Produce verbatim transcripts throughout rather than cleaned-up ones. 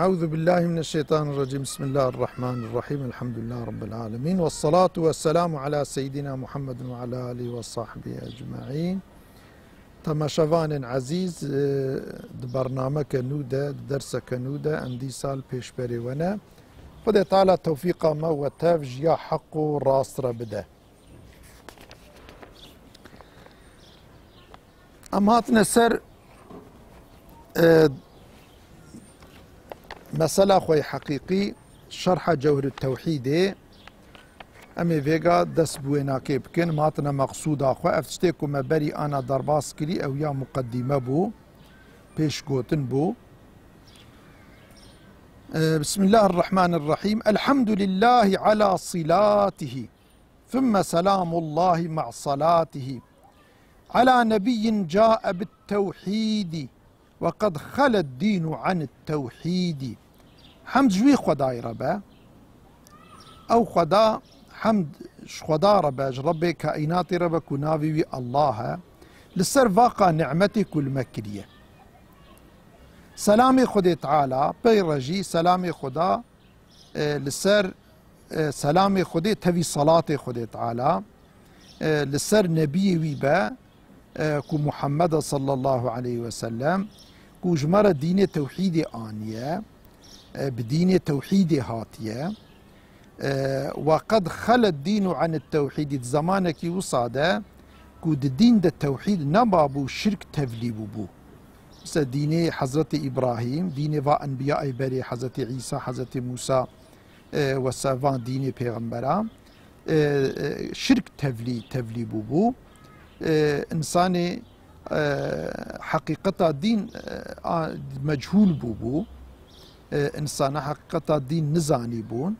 Euzu billahi mineşşeytanirracim. Bismillahirrahmanirrahim. Elhamdülillahi rabbil alemin. Vessalatu vesselamu ala seyyidina Muhammedin ve ala alihi ve sahbihi ecmaîn. Temaşevanên ezîz, e, di bernameke nû de, di derseke nû de em dîsal pêşberê we ne. Xwedê Teala tewfîqa me we tev ji ya heq û rast re bide. Em hatine ser, e, mesela xwe yê heqîqî, şerha Cewhirut Tewhîdê. Em ê vêga dest bi wênakê bikin. Em hatine meqsûda xwe. Ev tiştê ku me berî ana derbas kirî, ew ya muqedîme bû, pêşgotin bû. E, Bismillahirrahmanirrahîm. Elhamdülillahi ala silatihi. Thumme selamullahi ma'a salatihi. Ala nebiyyin ca'e bit tewhîdi. Ve qed xalet dînu anit tewhîdi. Hemd ji wî Xwedayê re be. Ew Xweda, hemd ji Xweda re be, ji Rebbê kaînatê re be ku navê wî Allah e. Li ser vaqa nimetê ku li me kiriye. Selamê Xwedê Teala, pey re jî selamê Xweda, e, li ser, e, selamê Xwedê tevî salatê Xwedê Teala, e, li ser nebiyê wî be, e, ku Muhammed e sallallahu aleyhi ve sellem, ku ji me re dînê tewhîdê aniye, e, bi dînê tewhîdê hatiye. E, ve qed xalet dînu anit tewhîdî, di zemanekî wisa de ku di dîn de tewhîd nebabû, şirk tevlî bûbû. Mesela dînê Hezretî Îbrahîm, dînê va enbiyayê berê, Hezretî Îsa, Hezretî Mûsa, e, wesa van dînê pêxemberan, e, e, şirk tevlî, tevlî bûbû. E, însanê, e, heqîqeta dîn, e, a, mechûl bûbû. E, însana heqîqeta dîn nizanîbûn.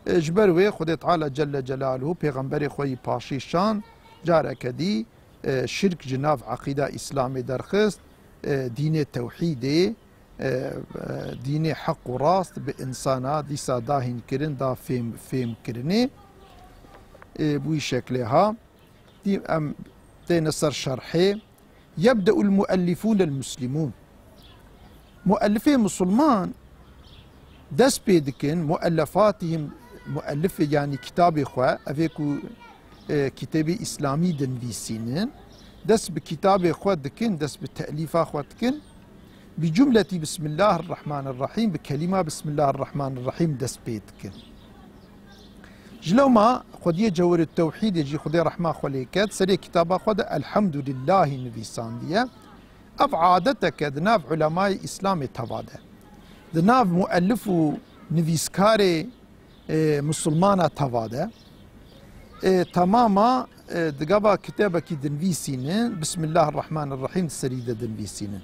E, ji ber wê Xwedê Teala Celle Celaluhu pêxemberê xwe yî paşî şand, careke dî, e, şirk ji nav eqîda Îslamê derxist, e, dînê tewhîdê, e, e, dînê heq û rast bi însana dîsa da hînkirin, da fêm, fêmkirinê. E, bi wî şeklê ha. Dî em têne ser şerhê. Yebde'ul muellifûnel muslimûn. Muellifê musulman dest pê dikin, muellefatihim, muellifê, yanî kitabê xwe, ev ê ku, e, kitabê îslamî dinivîsînin, dest bi kitabê xwe dikin, dest bi te'lîfa xwe dikin, bi cumletî Bismillahirrahmanirrahîm, bi kelîma Bismillahirrahmanirrahîm dest pê dikin. Ji lewma xwediyê Cewherut Tewhîdê jî, Xwedê rehma xwe lê ket, serê kitaba xwe de Elhamdulillahî nivîsandiye. Ev adeteke di nav ulemayê Îslamê teva de. Di nav muellif û nivîskarê, e, musulmana teva de. E, temama, e, di gava kitêbekî dinivîsînin, Bismillahirrahmanirrahîm di serî de dinivîsînin.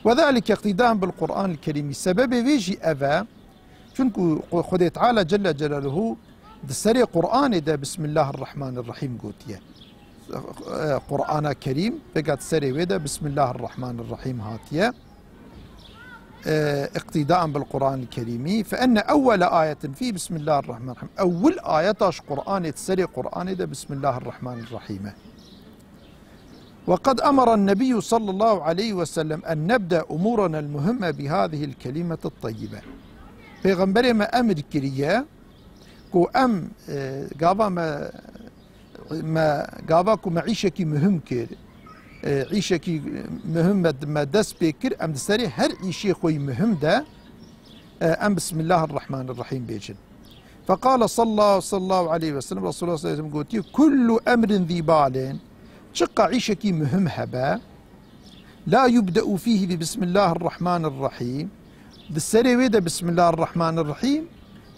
Ve zalike iqtîdaen bil Qur'anil Kerîmî. Sebebê vê jî ev e, çunku Xwedê Teala Celle Celaluhu di serê Qur'anê de Bismillahirrahmanirrahîm gotiye. Qur'ana Kerîm, vêga di serê wê de Bismillahirrahmanirrahîm hatiye. E, iqtîdaen bil Qur'anil Kerîmî, fe enne ewwele ayetin fî Bismillahirrahmanirrahîm. Ewil ayeta ji Qur'anê, di serê Qur'anê de Bismillahirrahmanirrahîm e. Ve qed emeren nebiyyû sallallahu aleyhi ve sellem en nebde umûrenel muhimme bi hâzihil kelîmetit teyyibe. Pêxemberê me emir kiriye ku em, e, gava me, me, gava ku me îşekî muhim kir, e, îşekî muhim me, me dest pê kir, em di serê her îşê xwe yî muhim de, e, em Bismillahirrahmanirrahîm bêjin. Feqale sallallahu, sallallahu aleyhi ve sellem, Resulullah sallallahu aleyhi ve sellem gotiye, "Kullu emrin zî balin", çiqa îşekî muhim hebe, "la yubde'u fîhî bi Bismillahirrahmanirrahîm", di serê wê de Bismillahirrahmanirrahîm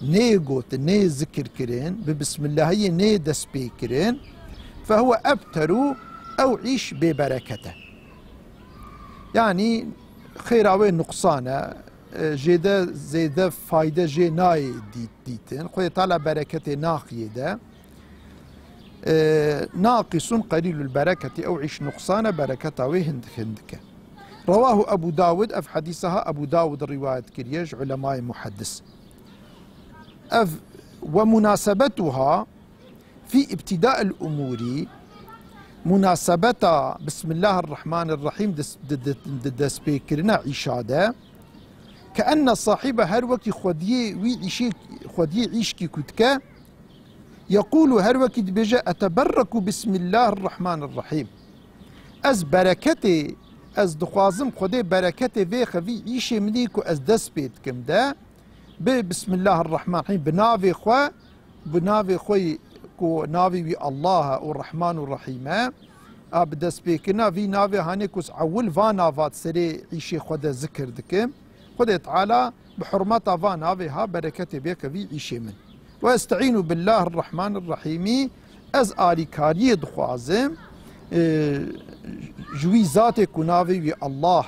nê gotin, nê zikir kirin, bi Bismillahiyê nê dest pê kirin, fehuwe ebteru, ew îş bêbereket e. Yanî xêra wê nuqsan e, e, jê de zêde fayde jê nayê dît-, dîtin. Xwedê Teala bereketê naxiyê de. E, naqisun qelîlul bereketî, ew îş nuqsan e, bereketa wê hindik hindik e. Rewahu Ebu Dawud, ev hedîsa ha Ebu Dawud rîwayet kiriye ji ulemayê muheddis. Ev ve munasebetuha fî îbtîdail umûrî, munasebeta Bismillahirrahmanirrahîm di, di, di, di destpêkirina îşa de, Keenne sahibe, her wekî xwediyê wî îşê, xwediyê îşkî ku dike, yekûlu, her wekî dibêje, eteberreku bismillahir rahmanir rahîm. Ez bereketê, ez dixwazim Xwedê bereketê vêxe vî îşê min ê ku ez dest pê dikim de, bi bismillahir rahmanir rahîm, bi navê xwe, bi navê xwe yî ku navê wî Allah e û Rehman û Rehîm e, a bi destpêkirina vî navê hanê ku ez ewil va nava di serê îşê xwe de zikir dikim, Xwedê Teala bi hurmeta va navê ha bereketê bêke vî îşê min. Ve esteînu billahir rahmanir rahîmî, ez alîkariyê dixwazim, e, ji wî zatê ku navê wî Allah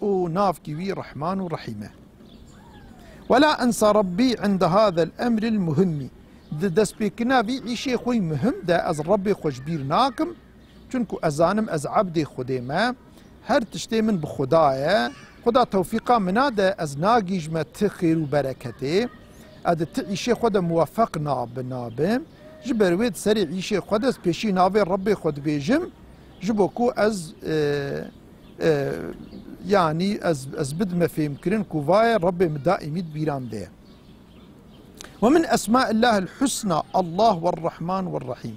e, û navkî wî Rehman û Rehîm e. Wela ensa Rabbî inde hazel emril muhimmî. Di destpêkirina vî îşê xwe yî muhim de ez Rebbê xwe ji bîr nakim. Çunku ez zanim ez ebdê Xwedê me. Her tiştê min bi Xweda ye. Xweda tewfîqa min nade ez nagihîjme ti xêr û bereketê. Ez di ti îşê xwe de muwefeq nabi-, nabim. Ji ber wê di serê îşê xwe de ez pêşî navê Rebbê xwe dibêjim. Ji bo ku ez, e, E, yanî ez, ez bidime fêmkirin ku vaye Rebbê min daîmî di bîra min de ye. Ve min esmaillahil husna Allah ve Rehman ve Rehîm.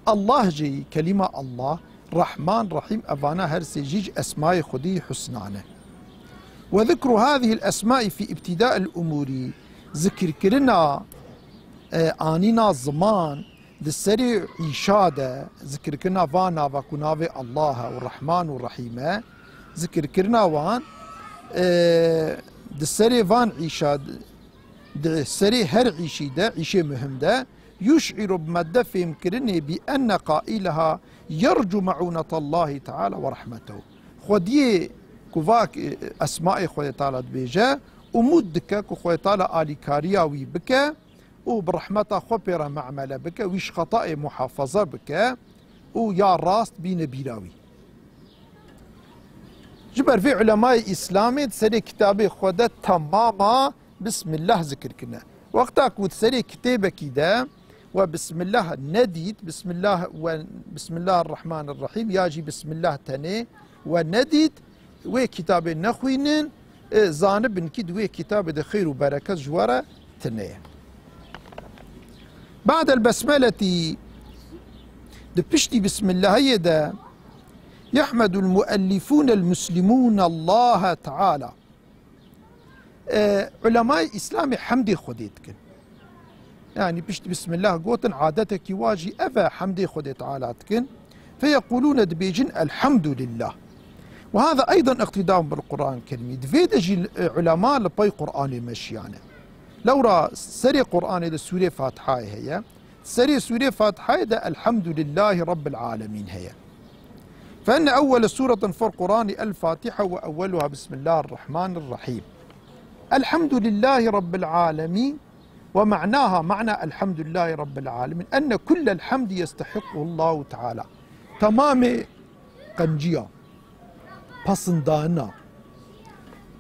Allah jî, kelîma Allah, Rehman, Rehîm, evana her sê jî ji esmayê Xwedî husna ne. Ve zikru hazihil esmai fi ibtidail umûrî, zikirkirina, e, anîna ziman, di serê îşa de zikirkirina van nava ku navê Allah e û Rehman û Rehîm e, zikirkirina wan, e, di serê van îşa, di serê her îşî de, îşê muhim de, yuş'iru bi me de fêmkirinê bi enne qaileha yercu me'unetallahi teala ve rahmetehu. Xwediyê ku va, e, esmaê Xwedê Teala dibêje, umûd dike ku Xwedê Teala alîkariya wî bike, û bi rehmeta xwe pê re muamele bike, wî ji xetayê muhafaza bike û ya rast bîne bîra wî. Ji ber vê ulemayê Îslamê di serê kitabê xwe de temama Bismillah zikir kirine. Wexta ku di serê kitêbekî de we Bismillah nedît, Bismillah we, Bismillahirrahmanirrahîm ya jî Bismillah tenê we nedît, wê kitabê nexwînin, e, zanibin kî di wê kitabê de xêr û bereket ji we re tune ye. Ba'del besmeletî, di piştî Bismillahiyê de, yehmedul muellifûnel muslimûn Allahe Teala. E, ulemayê Îslamê hemdê Xwedê dikin. Yanî pişt Bismillah gotin, adetekî wa jî ev e, hemdê Xwedê Teala dikin. Feyequlûne, dibêjin, Elhamdulillah. Ve hâzâ eydan iqtîdaun bil Qur'an Kerîmî. Di vê de jî, e, ulema li pey Qur'anê meşiyane. Lewra serê Qur'anê de sûrê Fatihayê heye. Serê sûrê Fatihayê de Elhamdulillahî Rabbil Alemîn heye. Fe inne ewwele sûretin fil Qur'anî El Fatiha ve ewweluha Bismillahirrahmanirrahîm. Elhamdulillahî Rabbil Alemîn ve ma'naha, ma'na Elhamdulillahî Rabbil Alemîn, enne kullel hamdi yestehikkuhullahu Teala. Temamê qenciya, pesindana,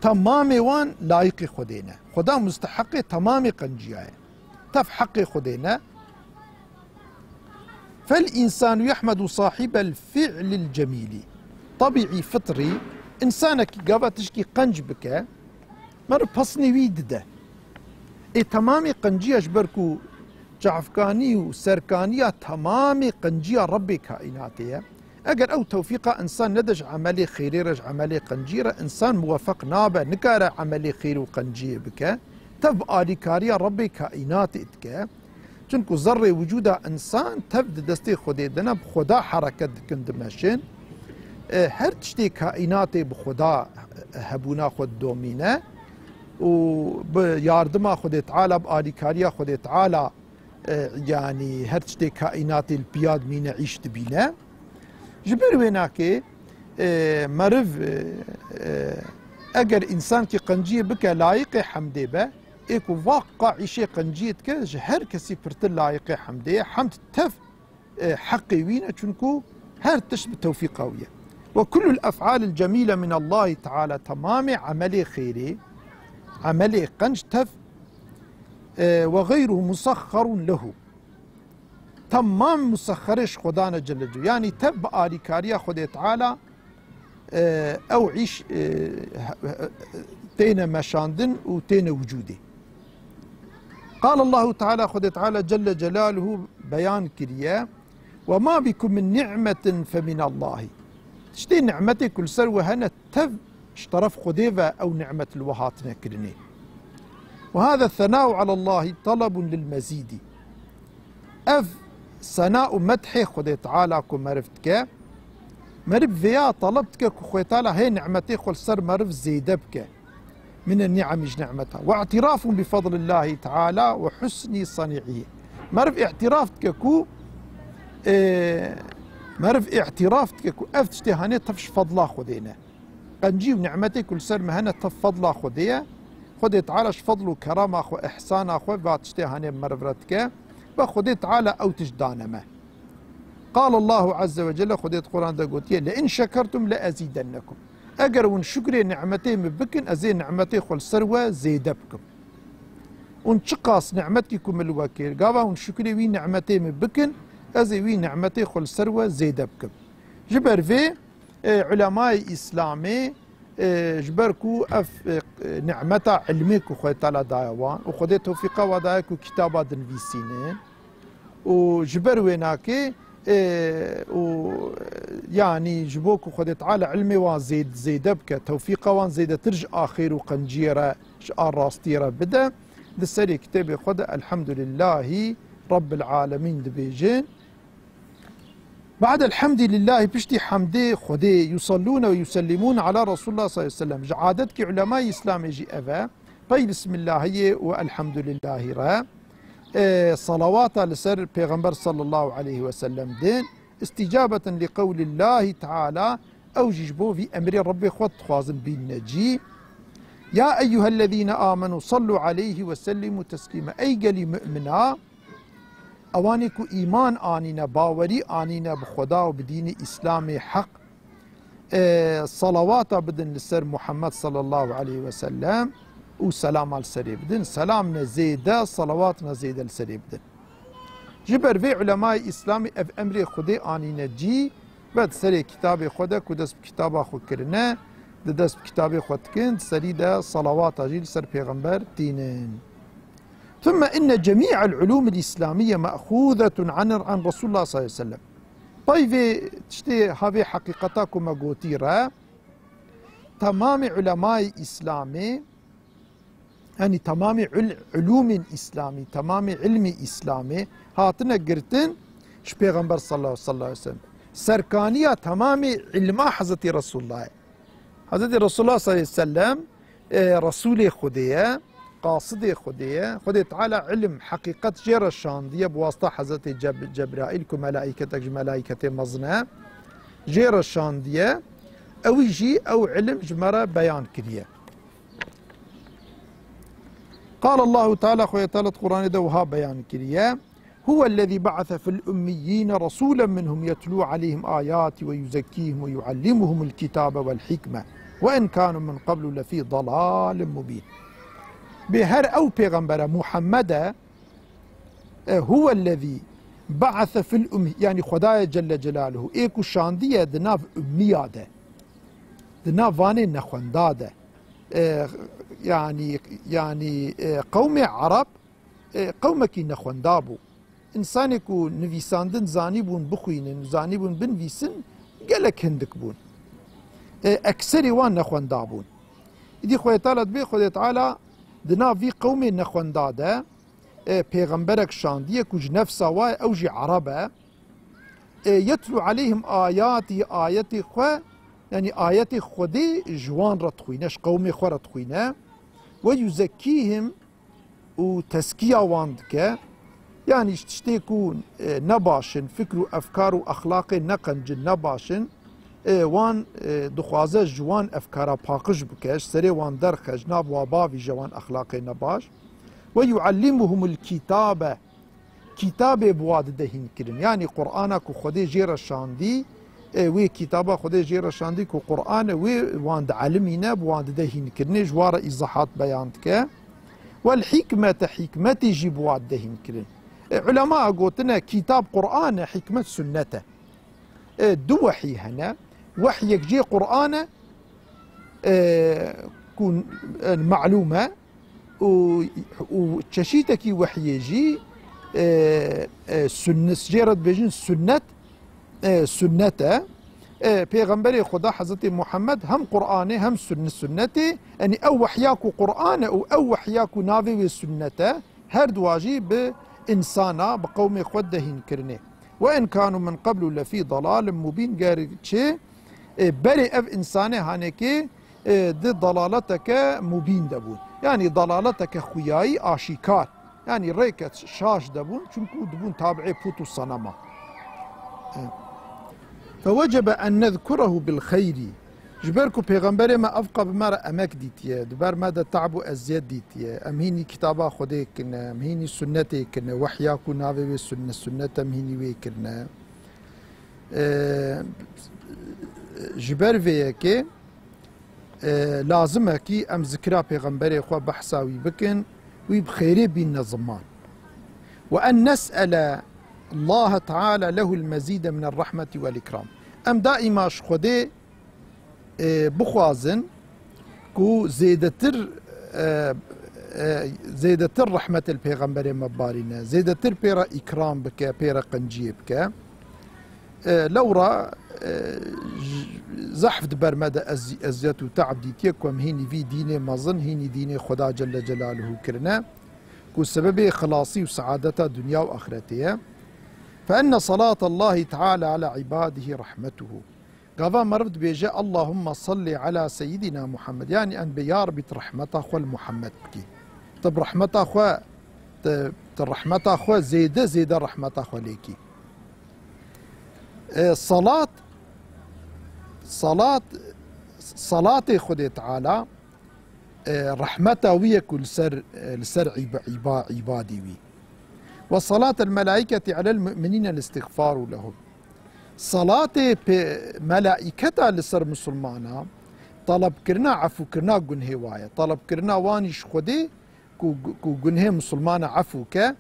temamê wan layiqê Xwedê ne. Xweda musteheqê temamê qenciya ye. Tev heqê Xwedê ne. Fel însanu yehmedu sahibel fi'lil cemîlî. Tebîî, fitrî, însanekî gava tişkî qenc bike, meriv pesnê wî dide. Ê temamê qenciya ji ber ku çavkanî û serkaniya temamê qenciya Rebbê kaînatê ye. Eger ew tewfîqa însan nede ji emelê xêrê re, ji emelê qencî re, însan muwefeq nabe, nikare emelê xêr û qenciyê bike, tev bi alîkariya Rebbê kaînatê dike. Çunku zerrê wicûda însan tev di destê Xwedê de ne, bi Xweda hereket dikin, dimeşin. E, her tiştê kaînatê bi Xweda hebûna xwe didomîne û bi yardima Xwedê Teala, bi alîkariya Xwedê Teala e, yanî her tiştê kaînatê li piya dimîne, îş dibîne. Ji ber wê nakê, e, meriv, e, e, eger însankî qenciyê bike, layiqê hemdê be, ê ku va qa îşê qenciyê dike, ji her kesî pirtir layiqê hemdê ye. Hemd tev, e, heqê wî ne, çunku her tişt bi tewfîqa wî ye. Ve kullul ef'alil cemîle min Allahî Teala, temamê emelê xêrê, emelê qenc tev, e, ve gayruhu musahharun lehu. Temam musahharê ji Xweda ne Celle Celaluhu. Yanî tev bi alîkariya Xwedê Teala e, ew îş, e, têne meşandin û têne wicûdê. Qal Allahu Teala, Xwedê Teala Celle Celaluhu beyan kiriye, "Ve ma bikum min ni'metin fe min Allahi." Tiştê ni'metê ku li ser we hene tev ji teref Xwedê ve ew ni'met li we hatine kirinê. "Ve hâze senâ'u alallâhi talebun lil mezîdî." Ev sena û methê Xwedê Teala ku meriv dike, meriv vêya taleb dike ku Xwedê Teala hê ni'metê xwe li ser meriv zêde bike. Mine ni'emî ji ni'meta. "Ve i'tirafun bi fadlillâhi Teala ve husni sanî'î." Meriv îtiraf dike ku, e, meriv îtiraf dike ku ev tiştê hanê tev ji fadla Xwedê ne. Qencî û ni'metê ku li ser me hene tev fadla Xwedê ye. Xwedê Teala ji fadl û kerama xwe, ihsana xwe va tiştê hanê meriv re dike. Ve Xwedê Teala ew tişt dane me. Qal Allahu Azze ve Celle, Xwedê di Quran de gotiye, "Le in şekertum le ezîdennekum." Eger hûn şukrê ni'metê min bikin, ez ê ni'metê xwe li ser we zêde bikim. Hûn çiqas ni'metkî ku min li we kir, gava hûn şukrê wî ni'metê min bikin, ez ê wî ni'metê xwe li ser we zêde bikim. Ji ber vê, e, ulemayê Îslamê, e, ji ber ku ev, e, nimeta ilmê ku Xwedê Teala daye wan û Xwedê tewfîqa wa daye ku kitaba dinivîsînin û ji ber wê nakê, e, û, e, yanî ji bo ku Xwedê Teala ilmê wan zêd-, zêde bike, tewfîqa wan zêdetir ji axêr û qenciyê re, ji a rastiyê re bide, di serê kitêbê xwe de Elhamdulillahî Rabbil Alemîn dibêjin. Ba'del hemdî lillahî, piştî hemdê Xwedê, yusallûne ve yusellimûne ala Resulullah sallallahu aleyhi ve sellem. Ji adetkî ulemayê Îslamê jî ev e. Pey Bismillahiyê û Elhamdulillahî re, e, salawata li ser Pêxember sallallahu aleyhi ve sellem din. Îstîcabeten li qewlillahî teala, ew jî ji bo vî emrê Rebbê xwe dixwazin bînne cî. Ya eyyuhellezîne amenu sallu aleyhi ve sellimu teslîme. Ey gelî mu'mina, ewanê ku îman anîne, bawerî anîne bi Xweda û bi dînê Îslamê heq, e, salawata bidin li ser Muhammed sallallahu aleyhi ve sellem û selama li serê bidin. Selam ne zêde, salawat ne zêde li serê bidin. Ji ber vê ulemayê Îslamê ev emrê Xwedê anîne cî ve di serê kitabê xwe de ku dest bi kitaba xwe kirine, di dest bi kitabê xwe dikin, di serî de salawata jî li ser Pêxember tînin. Thumme inne cemî'el ulûmil îslamîye me'xûzetun an, an Resulullah sallallahu aleyhi ve sellem. Pey vê tiştê ha vê heqîqeta ku me gotî re, temamê ulemayê Îslamê, yanî temamê ul-, ulûmên Îslamî, temamê ilmî Îslamê hatine girtin ji Pêxember sallallahu, sallallahu aleyhi ve sellem. Serkaniya temamê ilma Hezretî Resulullahê. Hezretî Resulullah sallallahu aleyhi ve sellem, e, Resûlê Xwedê ye, qasidê Xwedê ye. Xwedê Teala ilim, heqîqet jê re şandiye bi wasta Hezretê Ceb-, Cebraîl ku melaîketek ji melaîketê mezin e, jê re şandiye. Ewî jî ew ilim ji me re beyan kiriye. Qal Allahu Teala, Xwedê Teala di Quranê de wiha beyan kiriye. Huvellezî ba'ase fil ummiyîne rasûlen minhum yetlû aleyhim ayâtî ve yuzekkîhim ve yuallimuhumul kitâbe vel hikme ve in kânû min qablu lefî dalâlin mubîn. Bê her ew pêxembere Muhammede, e, huvellezî ba'ase fil ummî, yanî Xwedayê Celle Celaluhu, ê ku şandiye di nav ummiya de, di nav vanê nexwenda de, e, yanî, yanî, e, qewmê Ereb, e, qewmekî nexwenda bû. Însanê ku nivîsandin zanîbûn bixwînin, zanîbûn binivîsin, gelek hindik bûn. E, ekserê wan nexwenda bûn. Îdî Xwedê Teala dibê, Xwedê Teala di nav vî qewmê nexwenda de, e, pêxemberek şandiye ku ji nefsa wa ye, ew jî Ereb e. E, yetlu aleyhim ayatî, ayetê xwe, yanî ayetê Xwedê ji wan re dixwîne, ji qewmê xwe re dixwîne. Ve yuzekkîhim, û tezkiya wan dike. Yanî ji tiştê ku, e, ne baş in, fikr û efkar û exlaqê ne qenc in, ne baş in, e, wan, e, dixwaze ji wan efkara paqij bike, ji serê wan derxe, ji nav wa bavîje wan exlaqê ne baş. Ve yuallimuhumul kitabe, kitabê bi wa dide hînkirin. Yanî Qur'ana ku Xwedê jê re şandî, e, wê kitaba Xwedê jê re şandî ku Qur'an e, wê wan dielimîne, bi wan dide hînkirinê, ji wa re îzahat beyan dike. Wel hîkmete, hîkmetê jî bi wa dide hînkirin. E, ulema gotine, kitab Qur'an e, hîkmet sunnet e. E, du wehî hene. Wehyek jê Qur'an e, e, ku, e, melûm e û, û çeşîtekî wehyê jî, e, e, sunnet, jê re dibêjin sunnet, e, sunnet e. E, Pêxemberê Xweda Hezretê Muhammed hem Qur'anê hem sunne-, sunnetê, yanî ew wehya ku Qur'an e û ew wehya ku navê wê sunnet e, her dua jî bi însana, bi qewmê xwe dehîn kirinê. Ve in kanu min qeblu lefî dalalin mubîn, gerçê, e, berê ev însanê hanekê, e, di dalaleteke mubîn de bûn. Yanî dalaleteke xuyayî aşîkar. Yanî rêke şaş de bûn, çunku dibûn tabiê pût û senema. E. Fewecebe en nezkurehu bil xeyrî. Ji ber ku Pêxemberê me evqa bi me re emek dîtiye, di ber me de te'b û eziyet dîtiye. Em hînî kitaba Xwedê kirine, em hînî sunnetê kirine, wehya ku navê wê sunne, sunnet em hînî wê kirine. E, ji ber vê yekê, e, lazim e kî em zikira Pêxemberê xwe behsa wî bikin, wî bi xêrê bînne ziman. Ve en nes'ele Allahe Teala lehul mezîde minel rahmeti vel ikram. Em daîma ji Xwedê, e, bixwazin ku zêdetir, e, e, zêdetir rehmetê li Pêxemberê me barîne, zêdetir pê re îkram bike, pê re qenciyê bike. E, lewra, e, j-, zehf di ber me de ez-, eziyet û te'b dîtiye ku em hînî vî dînê mezin, hînî dînê Xweda Celle Celaluhu kirine, ku sebebê xilasî û seadeta dinya û axretê ye. Fe enne salatallahi teala ala ibadihi rahmetuhu. Gava meriv dibêje, "Allahumma salli ala seyyidina Muhammed." Yanî em dibê, "Ya Rabbî, tu rehmeta xwe li Muhammed bikî. Tu bi rehmeta xwe, tu, tu rehmeta xwe zêde, zêde rehmeta xwe lê kî." E, salat, salat, salatê Xwedê Teala, e, rehmeta wî ye ku li ser, e, li ser îba-, îba-, îbadî wî. Ve salatel melaiketi alel mu'minîne listixfaru lehum. Salatê pê-, melaîketa li ser misilmana, talebkirina efûkirina gunhê wa ye. Talebkirina wanî ji Xwedê ku, ku gunhê misilmana efû ke,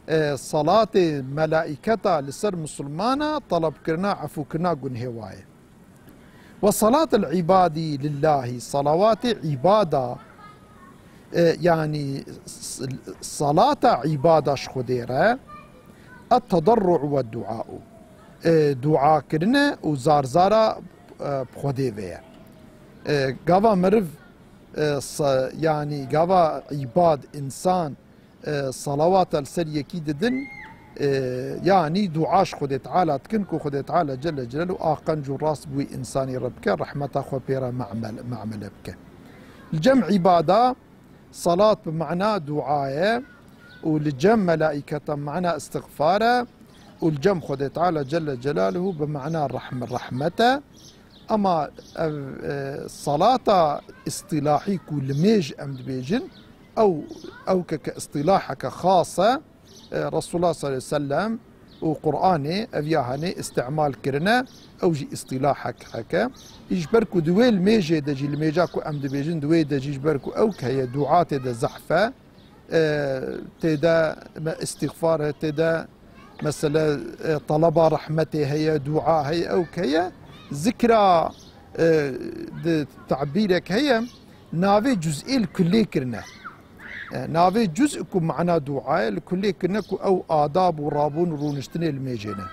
e, salatê melaîketa li ser misilmana talebkirina efûkirina gunhê wa ye. Ve salatel îbadî lillahî, salawatê îbada, e, yanî s-, salata îbada ji Xwedê re, et-tedarru ve duaû. E, dua kirine û zarzara, e, bi Xwedê ve ye. E, gava meriv, e, sa-, yanî gava îbad, însan, e, salawata li ser yekî didin, e, yanî dua ji Xwedê Teala dikin ku Xwedê Teala Celle Celaluhu a qenc û rast bi wî însanî re bike, rehmeta xwe pê re me'mel-, me'mele bike. Li cem îbada, salat bi mana dua ye û li cem melaîketa mana îstixfar e û li cem Xwedê Teala Celle Celaluhu bi mana rehm-, rehmet e. Ema ev, e, salata îstîlahî ku limêj em dibêjin, ew, ew ke, ke îstîlaheke xas e, e, Resulullah sallallahu aleyhi ve sellem û Qur'anê ev ya hanê îstimal kirine, ew jî îstîlahek heke. Ji ber ku di wê limêjê de jî, limêja ku em dibêjin di wê de jî, ji ber ku ew ke heye dua tê de zehf e, e, tê de me îstîxfar heye, tê de mesele, e, taleba rehmetê heye, dua heye, ew ke heye, zikra, e, di tabîrek heye, navê cuz'ê li kulê kirine. E, navê cuz ku mana dua ye, li kulê kirine ku ew adab û rabûn û rûniştinê li mêjê ne.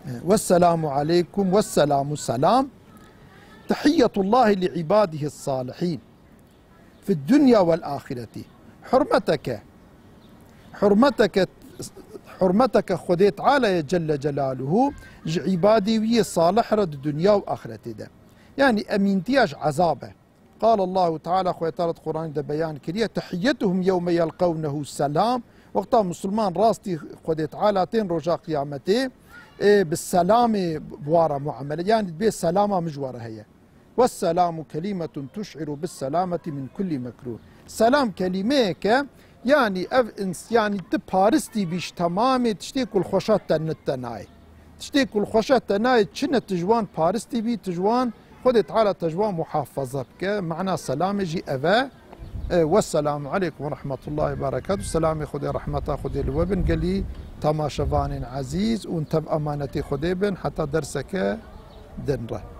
E, Vesselamu aleykum, vesselamu selam. Tehiyyetullahi li ibadihi salihîn. Fid dunya vel ahireti. Hurmeteke, hurmeteke, hurmeteke Xwedê Teala ye Celle Celaluhu ji îbadê wî yê salih re di dunya û axiretê de. Yanî emîntiya ji ezab e. Qal Allahu Teala, Xwedê Teala di Quranê de beyan kiriye, "Tehiyyetuhum yewme yelqewnehu selam." Wexta misilman rastî Xwedê Teala tên roja qiyametê, ê, bi selamê bi wa re muamele, yanî dibê selama min ji we re heye. Wesselamu kelimetun tuş'iru bis selameti min kulli mekruh. Selam kelîmeyeke, yanî ev ins-, yanî tu paristî bî ji temamê tiştê ku li xweşa te nit te nayê. Tiştê ku li xweşa te nayê çi ne, tu ji wan paristî bî, tu ji wan, Xwedê Teala te ji wan muhafaza bike. Mana selamê jî ev e. E, Wesselamu aleykum ve rahmetullahi ve berekatuh. Selamê Xwedê, rehmeta Xwedê li we bin. Gelî temaşevanên ezîz, hûn tev emanetê Xwedê bin. Heta derseke din re.